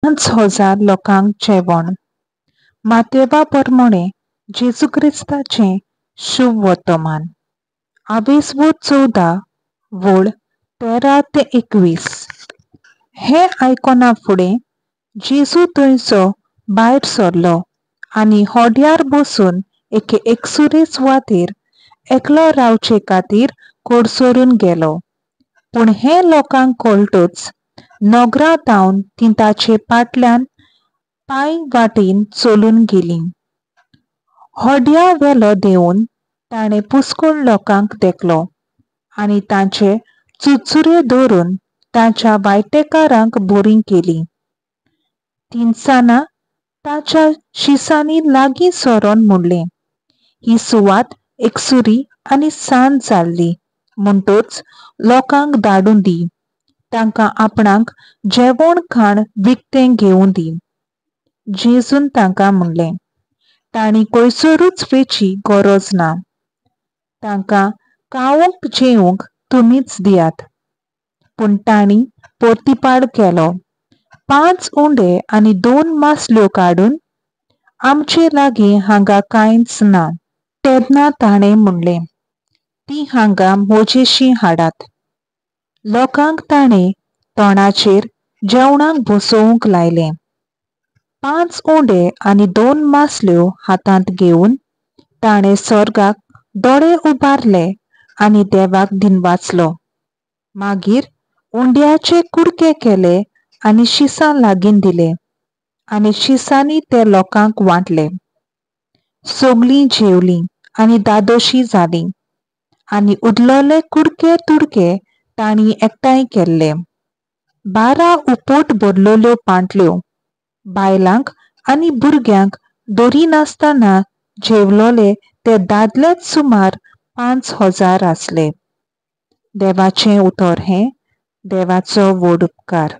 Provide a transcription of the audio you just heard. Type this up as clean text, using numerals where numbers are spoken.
5000 लोकांक जेवण. मातेवा परमणें जेजू क्रिस्ताचें शुभ वर्तमान. आवेसवो 14 वळ 13 ते 21. हें आयकना फुडें जेजू थंयचो भायर सरलो आनी होड्यार बसून एके एकसुरे सुवातेर एकलो रावचे खातीर कडसरून गेलो. पूण हें लोकांक कळटच नगरा थावन तीं ताचे फाटल्यान पांय वाटेन चलून गेलीं. होड्या वेलो देंवून ताणें पुस्कळ लोकांक देखलो आनी तांचे चुरचुरे धरून तांच्या वायटेकारांक बरीं केलीं. तिनसाना ताच्या शिसांनी लागीं सरोन म्हणलें, ही सुवात एकसुरी आनी सांज जाल्ली म्हणटच लोकांक धाडून दी, तांकां आपणाक जेवण खाण विकतें घेवूं दी. जेजून तांकां म्हणलें, तांणी खंयसरूच वेची गरज ना, तांकां खावंक जेवंक तुमीच दियात. पूण तांणी पोरतिपाड केलो, 5 उंडे आनी 2 मासल्यो काडून आमचे लागीं हांगा कांयच ना. तेन्ना ताणें म्हणलें, ती हांगा म्हजेशी हाडात. लोकांक ताणें तणाचेर जेवणाक बसोवंक लायलें. 5 उंडे आनी 2 मासल्यो हातांत घेवन ताणें स्वर्गाक दोळे उबारले आनी देवाक दिनवाचलो. मागीर उंड्याचे कुडके केले आनी शिसां लागीं दिले आनी शिसांनी ते लोकांक वांटले. सगळीं जेवलीं आनी दादोशी जालीं आनी उरलेले कुडके तुडके तांणी एकठांय केल्ले. 12 उपोट भरलेल्यो पांटल्यो. बायलांक आनी भुरग्यांक धरिनासतना जेवलोले ते दादलेच सुमार 5000 आसले. देवाचें उतर हें देवाचो व्हड उपकार.